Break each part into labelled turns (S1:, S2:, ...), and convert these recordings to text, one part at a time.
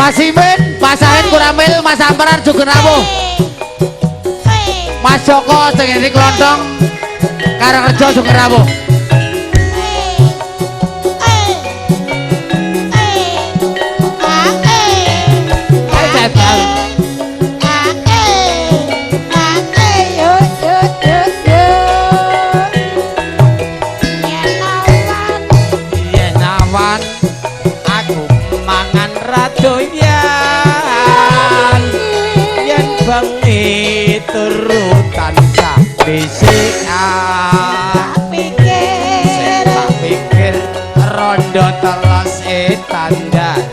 S1: Mas Imin, Mas Ahin Kuramil, Mas Amperan Sugeng Rawuh. Mas Joko sing ing Klontong Karangrejo Sugeng Rawuh.
S2: Yen awan aku mangan radoyan, yen bengi turu tansah bisikan. Sing tak pikir rondo teles e tandalan,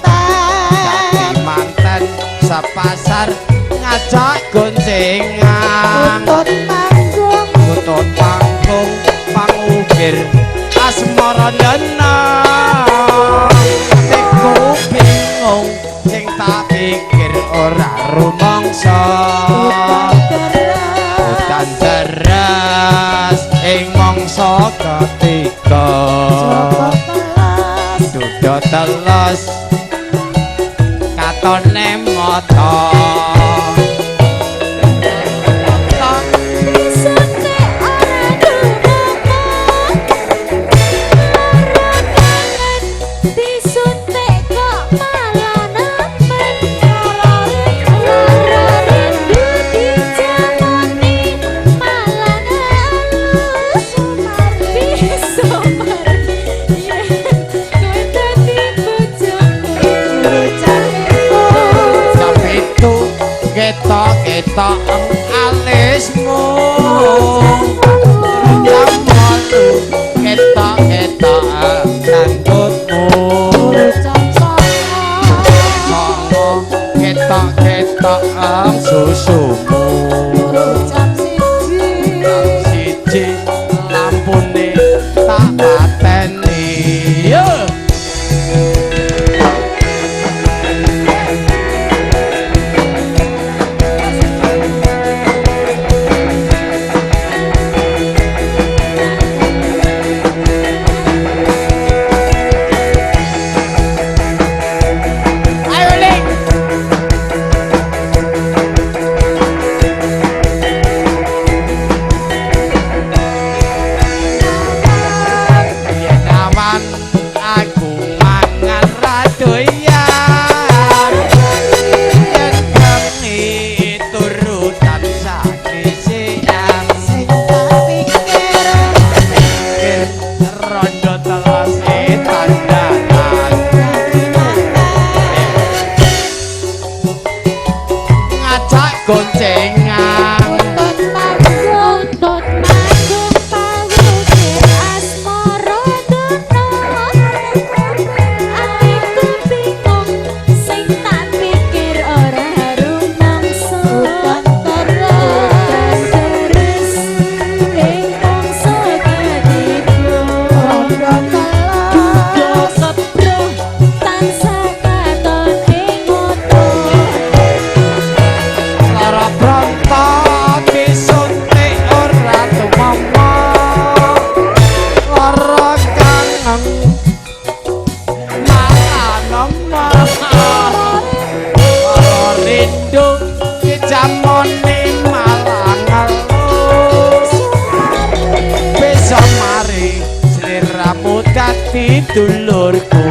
S2: dadi manten sepasar ngajak goncengan, kutut panggung pangukir asmara dana. Atiku bingung sing tak pikir ora rumangsa, udan deres ing mangsa ketiga, duda teles katone mata. Ketok-ketok alismu, jam 8 ketok-ketok rambutmu, songo ketok-ketok susumu, siji lampune tak pateni. Yo. Ayo Lik. Yen awan aku mangan radoyan, yen bengi turu tansah kisian, pikir rondo teles e tandalan, ngajak goncengan. Lara bronto disuntik ora tumama, lara kangen malah nema, lara rindu dijamoni malah ngeluh. Bisa mari sliramu dadi dulurku.